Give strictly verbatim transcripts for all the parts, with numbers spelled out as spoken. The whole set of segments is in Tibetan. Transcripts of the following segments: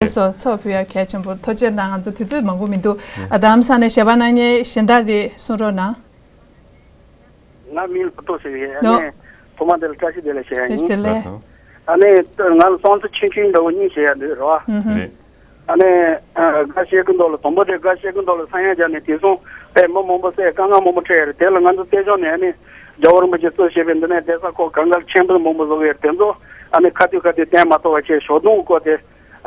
ལགས་སོ། ཚོགས་ཕུལ་ཡ་གལ་ཆེན་པོ། ཐུགས་རྗེ་གནང་། ང་ཚོ་དུས་ཚོད་མང་པོ་མི་འདུག་ཨ། རྡ་རམ་ས་ལ་ནས་ཞལ་པར་གནང་མཁན་གཞན་དག་དེ་གསུང་རོགས་གནང་། ང་མིང་ལ་ཕུ་ཏོ་ཟེར་བའི་ཨ་ནོ། ནས་ཐོག་མ་དེ་ལ་བཀྲ་ཤིས་བདེ་ལེགས་ཞུ་ཡ་ཡིན། བདེ་ལེགས། ཨ་ནས་ང་ལ་སོང་ཚོ་ཆུང་ཆུང་འདྲ་བོ་གཉིས་བཤད་ཡ་འདུག་རེད་བ། ཧུམ་ཧུམ། རེད། ཨ་ནས་ཨ། དགའ་བཤད་ཀྱི་འདུག་ལ། དང་པོ་དེ་དགའ་བཤད་ཀྱི་འདུག་ལ། ས་ཡ་བརྒྱབ་ནས་དེ་སོང་པས་མི་མང་པོ་བསད། དཀའ་ངལ་མང་པོ་འཕྲད་ཡ་རེད། དེ་ལ་ང་ཚོ་བཙན་བྱོལ་ནས་ཨ་ནི་རྒྱལ་བ་རིན་པོ་ཆེ་གཙོ་བྱས་པའི་འདི་ནས་གདན་ས་ཁག་གང་ག་ལ་མཆོད་འབུལ་མང་པོ་བཟོ་གི་ཡོད་རེད། དེ་ཚོ་ཨ་ནི་ཁ་ཐུག་ཁ་ཐུག་བསྟན་མ་ཐུབ་པ་བྱས། ཞོགས་དུང་གི་སྐོར་དེ་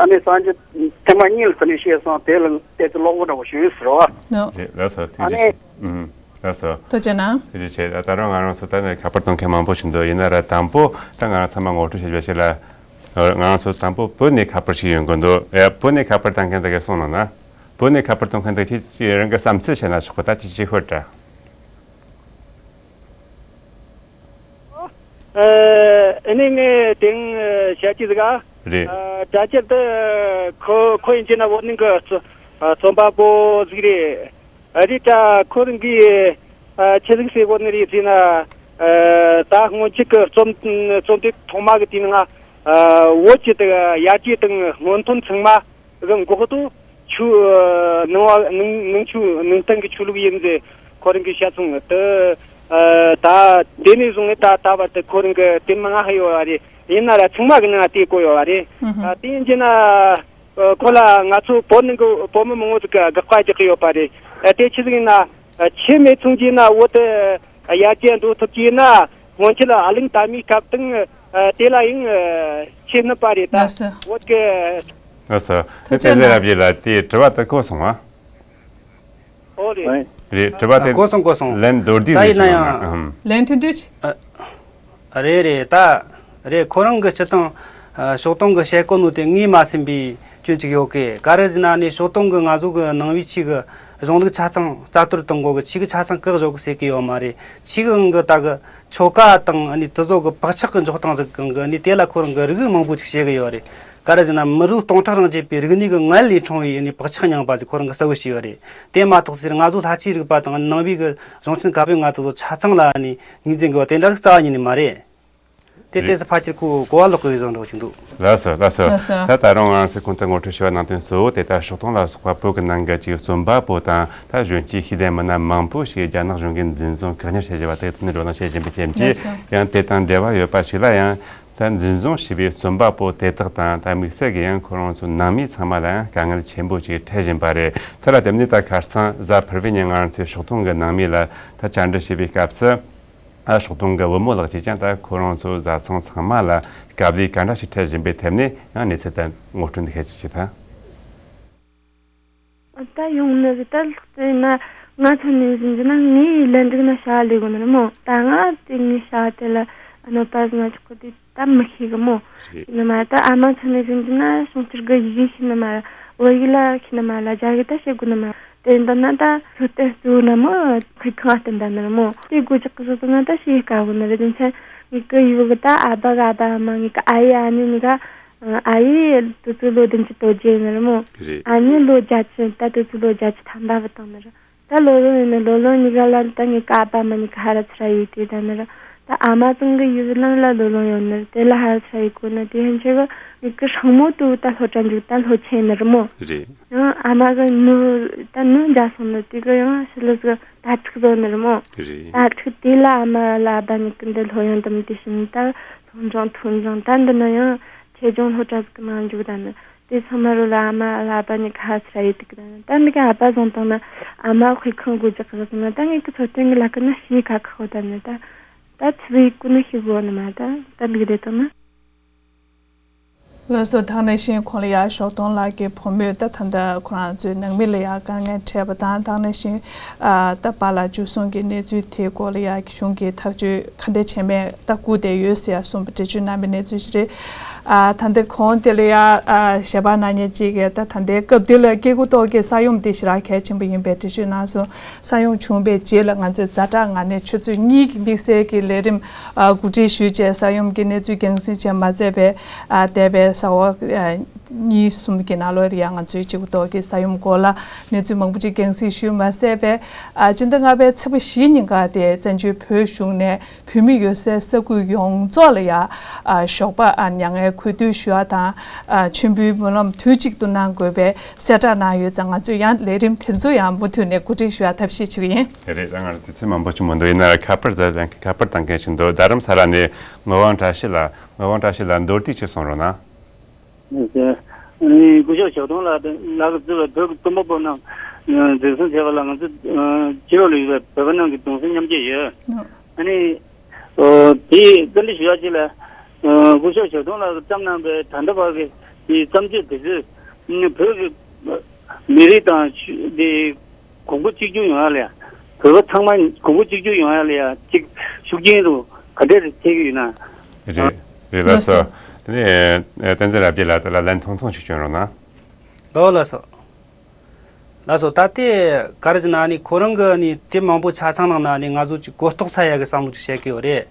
ཨ་ནི་སངས་རྒྱས་ཐེངས་མ་གཉིས་ལ་ཟིན་ནས་བཤད་སོང་། དེ་ལ་བལྟས་ཏེ་ཀློག་པ་འདྲ་བོ་ཞུས་ཟེར་བ། ནོ། རེད། ལགས་སོ། ཐུགས་ཨ་རྗེ་ནི་ཆེ། ཨུམ། ལགས་སོ། ཐུགས་རྗེ་གནང་། ཐུགས་རྗེ་ཆེ། ད་ད་རུང་ང་རང་ཚོ་ད་ནི་ཁ་པར་གཏོང་མཁན་མང་པོ་ཞིག་འདུག་ཡིན་ན་ར་དང་པོ་ད་ང་རང་ཚང་མ་ངོ་སྤྲོད་བྱེད་པ་ཞིག་ལ། ང་རང་ཚོ་དང་པོ་བོད་ནས་ཁ་པར་ཞིག་ཡོང་གི་འདུག་ཨེ། བོད་ནས་ཁ་པར་བཏང་མཁན་དེ་གས་གསུང་གནང་ན། བོད་ནས་ཁ་པར་གཏོང་མཁན་དེ་ཁྱེད་ཀྱིས་རང་གི་བསམ་ཚུལ་བཤད་ན་ཆོག་གི། ད་ཅི་ཅི་ཤོད་དྲ། ཨ་ནི་ངས་དེང་བཤད་ཀྱི་ཟིག་ག་རེད། ཨ། དྲ་ཅལ་དུ་ཁོ་ཁོ་ཡིན་གྱི་ན་བོད་ནང་གི་རྩོམ་པ་པོ་ཟིག་རེད། ཨ། རེད་ད། ཁོ་རང་གིས་ཨ་ཆི་ཟིག་ཟེར་གོ་ནི་རེད་ཟེར་ན། ཨ། ད་སྔོན་ཆད་ཀྱི་རྩོམ་རྩོམ་དེབ་ཐོག་མ་གི་དུས་ནང་། ཨ། བོད་ཀྱི་དེ་ཡར་རྒྱས་དང་སྔོན་ཐོན་ཚང་མ་གི་འགོག་དུ་ཆུ། ཨ། ནང་བ་ནང་ནང་ཆུ་ནང་བསྟན་གྱི་ཆོས་ལུགས་ཡིན་ཟེར་ཁོ་རང་གིས་བཤད་སོང་། དེ་ཨ་ད་དེ་ནས་བཟུང་ནས་ད་ད་བར་དུ་ཁོ་རང་གིས་དེ་མང་ང་ཧ་ཡོད་བ་རེད། ཡིན་ན་ར་ཚང་མ་གི་ནང་དེ་བཀོད་ཡོད་བ་རེད། ཨ། དེ་ཡིན་གྱི་ན། ཨ། ཁོ་ལ་ང་ཚོ་བོད་ནང་གི་བོད་མི་མང་པོ་ཟིག་གིས་དགག་པ་རྒྱག་གི་ཡོད་པ་རེད། ཨ། དེ་ཆི་ཟིག་ཡིན་ན། ཨ། ཆོས་མེད་སོང་གི་ན་བོད་དེ་ཡར་རྒྱས་འགྲོ་ཐུབ་ཀྱི་ཡིན་ན། སྔོན་ཆད་ལ་ཨ་གླིང་དར་མའི་སྐབས་དང་། ཨ། དེ་ལ་ཡང་ཆོས་བསྣུབས་པ་རེད་ད། ལགས་སོ། བོད་ཀྱི། ལགས་སོ། ཐུགས་རྗེ་གནང་། བསྟན་འཛིན་རབ་རྒྱས་ལགས། དེའི་དྲི་བ་དེ་གོ་སོང་ཨ། ཨོ་རེད། རེད། དྲི་བ་དེ། གོ་སོང་གོ་སོང་། ལན་མདོར་བསྡུས། ད་ཡིན་ན་ཡང་། ཨ། ལན་ཐུང་ཐུང་། ཨ། རེད་རེད། ད་རེད། ཁོ་རང་གི་སྤྱི་བཏང་ཨ་ཞོགས་དུང་གི་བཤད་གོ་ནོ་དེ་ངས་མ་ཟིན་པའི་སྐྱོན་ཅིག་ཡོད་གི། ག་རེ་ཟེར་ན་ནི་ཞོགས་དུང་གི་ང་ཚོ་གི་ནང་བའི་ཆོས་གི་གཞུང་ལུགས་ཆ་ཚང་རྩ་གཏོར་གཏོང་དགོས་གི། ཆོས་གི་ཆ་ཚང་བཀག་བཞག་གི་ཟེར་གི་ཡོད་མ་རེད། ཆོས་གི་ངང་གི་ད་གི་ཆོ་ག་དང་ཨ་ནི་དེ་ཚོ་གི་བག་ཆགས་གི་འཇོག་སྟངས་ཟིག་གང་གི་ཨ་ནི་དེ་ལ་ཁོ་རང་གི་རིགས་མང་པོ་ཅིག་བཤད་གི་ཡོད་རེད། ག་རེ་ཟེར་ན་མི་རོ་སྟོང་ཕྲག་རང་བཅད་པའི་རིག་གནས་ཀྱི་ངད་ལས་འཁྲུངས་པའི་ནི་བག་ཆགས་རྙིང་པ་ཟིག་ཁོ་རང་གིས་གསལ་བོ་བྱས་ཡོད་རེད། དེ་མ་གཏོགས་ཟེར་ང་ཚོ་ལྷ་ཆོས་རིག་པ་དང་ནང་པའི་གི་གཞུང་ཆེན་བཀའ་པོད་ལྔ་དེ་ཚོ་ཆ་ཚང་ལ་ནི་ངོས་འཛིན་དགོས་པ་དེ་འདྲ་ཟིག་རྩ་བ་ཉིད་ནས་མ་རེད། དེ་ལྟས་སུ་ཕལ་ཆེར་ཁོ་གོ་བ་ལོག་གི་བཟོ་འདྲ་ཞིག་འདུག་ལགས་སོ། ལགས་སོ། ལགས་སོ། ད་ད་རུང་ང་ཚོས་གོང་དུ་ངོ་སྤྲོད་བྱས་པ་ནང་དོན་གཙོ་བོ་དེ་ལྟར་ཞོགས་དུང་ལ་སོགས་པ་བོད་ཀྱི་ནང་གི་ཅིག་རྩོམ་པ་པོ་དང་ད་གཞོན་སྐྱེས་ཤེས་ལྡན་མི་སྣ་མང་པོ་ཞིག་རྒྱ་ནག་གཞུང་གིས་འཛིན་བཟུང་བཀག་ཉར་བྱས་བཞག་པ་དེ་ཐོག་ནས་བགྲོ་གླེང་བྱེད་བཞིན་པའི་རྐྱེན་གྱིས། ལགས་སོ། ཡང་དེ་དང་འབྲེལ་བ་ཡོད་པ་ཞིག་ལ་ཡང་། ད་འཛིན་བཟུང་བྱས་པའི་རྩོམ་པ་པོ་དེ་དག་དང་ད་དམིགས་བསལ་གྱི་ཡང་ཁོ་རང་ཚོ་ནང་མི་ཚང་མ་ལ་ཡང་དཀའ་ངལ་ཆེན་པོ་ཅིག་འཕྲད་བཞིན་པ་རེད། དེ་ལ་བརྟེན་ནས་ད་ཁ་སང་གཟའ་ཕུར་བུའི་ཉིན་ང་རང་ཚོས་ཞོགས་དུང་གི་ནང་མི་ལ་ད་བཅར་འདྲི་བྱས་པའི་སྐབས་སུ། ཨ། ཞོགས་དུང་གི་བུ་མོ་ལགས་ཀྱིས་ཀྱང་ད་ཁོ་རང་ཚོ་བཟའ་ཚང་ཚང་མ་ལ་དཀའ་ལས་ག་འདྲ་ཞིག་འཕྲད་བཞིན་པའི་ཐད་ནས་ཡང་གནས་ཚུལ་དེ་ངོ་སྤྲོད་འདི་བྱེད་ཅིག་བྱེད་ད། ད་ཡོང་ནི་རེད། ད་ལྷག་ཏུ་ཡིན་ན་ང་ཚོ་ནས་ཟིན་གྱི་ན་ངའི་ལན་འགྲིག་ན་བྱ་བ་ལས་དགོས་ནི་རེད་མོ། ད་ང་དེ་ངའི་བྱ་བ་དེ་ལ་གནོད་པ་བཟོ་ན་ཆོག་གི། དེ་ད་མི་ཤེས་གི་མོ། རེད། ཡིན་ནི་མ་རེད། ད་ཨ་མ་ཚོ་ནས་ཟིན་གྱི་ན་གཞུང་སྒྱུར་གི་ཡི་གེ་ཤེས་ནི་མ་རེད། བོད་ཡིག་ལ་ཤེས་ནི་མ་རེད། རྒྱ་ཡིག་ད་བཤད་དགོས་ནི་མ་རེད། དེ་འདི་ན་ད་ལྷོ་སྟོན་གཙོ་བོ་ན་མོ་དཔེ་ཁང་སྟོན་ད་ནི་རེད་མོ། དེ་སྒོ་ལྕགས་གི་བཟོ་དོན་ན་ད་ཤེས་དཀའ་གི་ནི་རེད། དེ་ཚེ་ངའི་གི་ཡུལ་གི་ད་ཨ་ཕ་གི་ཨ་ཕ་ཨ་མ། ངའི་གི་ཨ་ཡེ་ཨ་ནེ་གཉིས་ཀ་ཨ་ཡེ་དུས་ཚོད་ལོ་བདུན་ཅུ་དོན་བརྒྱད་ཡིན་ནི་རེད་མོ། རེད། ཨ་ནེ་ལོ་བརྒྱད་ཅུ། ད་དུས་ཚོད་ལོ་བརྒྱད་ཅུ་ཐམ་པ་བུད་བཏང་ནི་རེད། ད་ལོ་ལོན་ཡིན་ནི། ལོ་ལོན་གཉིས་ཀ་ལ་ད་ངའི་གི་ཨ་ཕ་ཨ་མ་གཉིས་ཀ་ཧ་ར་ཚུ་ར་ཡོད་དེ་ད་ནི་རེད། ད་ཨ་མ་ཚང་གི་ཡུལ་ལམ་ལ་ལོ་ལོན་ཡོད་ནི་རེད། དེ་ལ་ཧ་ར་ཚུ་ར་ཡོད་གོ་ནི། དེ་ཡན་ཆད་གི་ངའི་གི་སྲིང་མོ་དུ་ད་ལྷོ་བྲག་འཇུག་ད་ལྷོ་ཆེན་ནི་རེད་མོ། རེད། ཡང་ཨ་མ་གི་ནུ་ད་ནུ་འཇའ་སོང་ནི་དེ་གི་ཡང་ཕྱི་ལུ་ཟིག་དར་ཚིགས་བཟོ་ནི་རེད་མོ། རེད། དར་ཚིགས་དེ་ལ་ཨ་མ་ལ་ཨ་ཕ་གཉིས་ཀི་འདི་ལྷོད་ཡངས་དུ་མི་དེ་བྱིན། ད་ལྷོ་འབྲིང་ཐོན་འབྲིང་ད་འདི་ན་ཡང་ཆེ་ཆུང་སློབ་གྲྭ་ཟིག་གི་ནང་འཇུག་ད་ནི། དེ་ཚང་མ་རོ་ལ་ཨ་མ་ལ་ཨ་ཕ་གཉིས་ཀ་ཧ་ཚ་ཡི་དུག་ད་ནི། ད་འདི་ག་ཨ་ཕ་བཟུང་བཏང་ན་ཨ་མ་དཔེ་ཁང་སྒོ་རྒྱག་གི་ཟིག་ན། ད་ངས་གི་འཚོ་རྟེན་གི་ལ་ཀི་ན་ཤི་ཁ་ཁ་ཁོ་ད་ནི། ད་ད་ཚུ་བའི་ཀུ་ནི་ཤི་གོ་ནི་མ། ད་ད་འདི་གི་རེད་དང་ན། ལགས་སོ། དེ་ནང་བཞིན་ཁོང་ལ་ཡ་ཞོགས་དུང་ལགས་ཀྱི་བུ་མོས་ད་ད་ལྟ་ཁོ་རང་ཚོའི་ནང་མི་ལ་ཡ་དཀའ་ངལ་འཕྲད་པ་དང་། དེ་ནང་བཞིན་ཨ་ད་པཱ་ལགས་འཇུ་བཟུང་གི་གནས་ཚུལ་དེའི་སྐོར་ལ་ཡ་གཞུང་གིས་ཐག་གཅོད་ག་འདྲ་བྱས་མེད་ད་སྒུག་བསྡད་ཡོད་ཟེར་ཡ་གསུངས་པ་འགྲེལ་བརྗོད་གནང་བའི་གནས་ཚུལ་ཞིག་རེད། ཨ་ད་ལྟ་ཁོང་དེ་ལ་ཡ་ཨ་ཞལ་པར་གནང་མཁན་གཅིག་གིས་ད་ད་ལྟའི་སྐབས་འདི་ལ་སྐྱེ་དགུ་ཐོག་གི་ས་ཡོམ་དེ་ཞེ་དྲག་གལ་ཆེན་པོ་ཡིན་པའི་འགྲེལ་བརྗོད་གནང་སོང་། ས་ཡོམ་བྱུང་བའི་རྗེས་ལ་ང་ཚོས་ཛ་དྲག་ངང་ནས་ཆུ་ཚོད་གཉིས་ཀྱི་དམིགས་བསལ་གྱི་ལས་རིམ་ཨ་གོ་སྒྲིག་ཞུས་བྱས། ས་ཡོམ་གྱི་གནས་ཚུལ་རྒྱང་སྲིང་བྱས་མ་ཚད་པའི་ཨ་འདས་པའི་ཟླ་བ་ཨ་ གཉིས་གསུམ་གྱི་ནང་ལོགས་ལ་ཡང་ང་ཚོའི་གཅིག་པུ་ཐོག་གི་ས་ཡོམ་སྐོར་ལ་གནས་ཚུལ་མང་པོ་ཅིག་རྒྱང་སྲིང་ཞུས་མ་ཟད་པས། ཨ་སྤྱི་ཟླ་ལྔ་པའི་ཚེས་པ་བཞི་ཉིན་ཀ་དེ་བཙན་བྱོལ་བོད་གཞུང་ནས་བོད་མི་ཡོད་སའི་ས་ཁུལ་ཡོངས་རྫོགས་ལ་ཡང་ཨ་ཞོགས་པ་ཨ་མྱ་ངན་གུས་འདུད་ཞུ་བ་དང་། ཨ་མཆོད་འབུལ་སྨོན་ལམ་དུས་གཅིག་ཏུ་གནང་དགོས་པའི་གསལ་བསྒྲགས་གནང་ཡོད་ཙང་། ང་ཚོས་ཡང་ལས་རིམ་དེ་ཚོ་ཡང་མུ་མཐུད་ནས་གོ་སྒྲིག་ཞུ་བར་ཐབས་ཤེས་བྱེད་ཀྱི་ཡིན། རེད། ད་ང་ལ་དུས་ཚོད་མང་པོ་ཞིག་མི་འདུག་ཡིན་ན་ཁ་པར་ཟ་ཁ་པར་བཏང་མཁན་ཞིག་འདུག་རྡ་རམ་ས་ལ་ནས་ངག་དབང་བཀྲ་ཤིས་ལགས། ངག་དབང་བཀྲ་ཤིས་ལགས། མདོར་བསྡུས་ཅིག་གསུང་རོགས་གནང་། ཨ་ནི་སྐུ་ཞབས་ཞོགས་དུང་ལགས་དང་ལགས་ཀྱིས་གཙོས་པའི་བོད་ཀྱི་རྩོམ་པ་པོ་རྣམས་འཛིན་བཟུང་བྱས་པ་ལ་ང་ཚོ་ཕྱི་ལོགས་ལ་ཡོད་པའི་བོད་པ་རྣམས་ཀྱིས་གདུང་སེམས་མཉམ་སྐྱེད་ཡོད། ཨ་ནི་དེ་བཀའ་འདྲི་ཞུ་ཡག་ཅིག་ལ། སྐུ་ཞབས་ཞོགས་དུང་ལགས་ཀྱིས་བརྩམས་གནང་པའི་ད་ལྟ་བར་གྱི་བརྩམས་ཆོས་དེ་ཚོས་བོད་ཀྱི་མི་རིགས་དང་ཆོས་དེ་གོང་བུ་གཅིག་གྱུར་ཡོང་ཡག་ལ་ཡང་། བོད་པ་ཚང་མ་གོང་བུ་གཅིག་གྱུར་ཡོང་ཡག་ལ་ཡང་ཅིག་ཤུགས་རྐྱེན་རུ་ག་འདྲ་རེ་ཐེབས་ཀྱི་ཡོད་ན། རེད། རེད་ལགས་སོ། ལགས་སོ། དེ་ནས་བསྟན་འཛིན་རབ་རྒྱས་ལགས་དེ་ལ་ལན་ཐུང་ཐུང་ཞིག་སྐྱོན་རོགས་གནང་། ལགས་ལགས་སོ། ལགས་སོ། ད་ལྟའི་ག་རེ་ཟེར་ན་ནི་ཁོ་རང་གི་ནི་དེབ་མང་པོ་ཆ་ཚང་ནང་ན་ནི་ང་ཚོ་ཅིག་གོ་རྟོགས་ཚ་ཡག་གི་བསམ་བློ་ཅིག་བཤད་ཀྱི་ཡོད་རེད།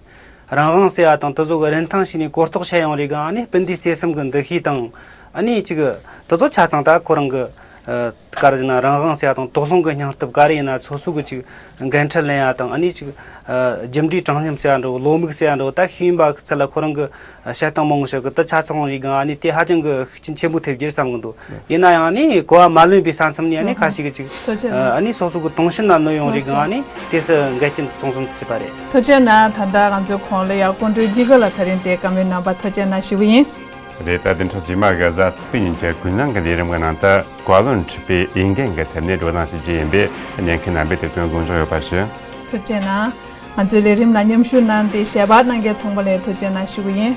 རང་དབང་ཟེར་བ་དང་དེ་ཚོ་གི་རིན་ཐང་ཞིག་ནི་གོ་རྟོགས་བྱས་ཡོང་རེས་གང་ནི་སྤུན་ཟླའི་བརྩེ་སེམས་ཀྱི་འདུ་ཤེས་དང་། ཨ་ནི་ཅིག་དེ་ཚོ་ཆ་ཚང་ད་ཁོ་རང་གི་ཨ་ག་རེ་ཟེར་ན་རང་དབང་ཟེར་བ་དང་དོགས་སློང་གི་སྙིང་སྟོབས་ག་རེ་ཡིན་ན་སོ་སོ་གི་ཅིག་འགན་འཁྲི་ལེན་ཡ་དང་། ཨ་ནི་ཅིག་ཨ་རྒྱུ་འབྲས་དྲང་སྙོམས་ཟེར་བ་འདྲ་བོ། བློ་མིག་ཟེར་བ་འདྲ་བོ། ད་ཤེས་ཡོན་པ་གི་ཚད་ལ་ཁོ་རང་གི་བཤད་སྟངས་མང་པོ་ཞིག་གི་ད་ཆ་ཚང་རེས་གང་ཨ་ནི་དེ་ཧ་ཅང་གི་ཤུགས་རྐྱེན་ཆེན་པོ་ཐེབས་རྒྱུ་རེད་བསམ་གི་འདུག་ཡིན་ན་ཡང་ནི་གོ་བ་མ་ལོན་པའི་ས་མཚམས་ནས་ཨ་ནི་ཁ་ཤས་ཀྱིས་ཅིག་ཐུགས་རྗེ་གནང་། ཨ་ནི་སོ་སོ་གི་དུང་ཕྱུར་ན་གནོད་ཡོང་རེས་གང་ཨ་ནི་དེ་སུ་འགལ་རྐྱེན་བྱུང་སོང་ཟེར་བ་རེད། ཐུགས་རྗེ་གནང་། ད་ལྟ་ང་ཚོའི་གོང་ལ་ཡ་སྐུ་མགྲོན་གཉིས་ཀ་ལ་ད་རིང་དེ་བཀའ་མོལ་གནང་བར་ཐུགས་རྗེ་གནང་ཞུ་གི་ཡིན། རེད། ད་བདུན་ཕྲག་རྗེས་མ་གི་གཟའ་ལྷག་པའི་ཉིན་གྱི་ཀུན་གླེང་གི་ལས་རིམ་གྱི་ནང་དུ་བཀའ་བློན་ཁྲི་པའི་འོས་འགན་གྱི་ཐད་ནས་བགྲོ་གླེང་ཞིག་བྱེད་ཡིན་པས། ཉན་མཁན་རྣམ་པས་དེར་བརྟེན་དགོངས་འཇགས་ཡོད་པ་ཞུ། ཐུགས་རྗེ་གནང་། ང་ཚོའི་ལས་རིམ་ལ་མཉམ་ཞུགས་གནང་སྟེ་ཞལ་པར་གནང་མཁན་ཚང་མ་ལ་ཐུགས་རྗེ་གནང་ཞུ་གི་ཡིན།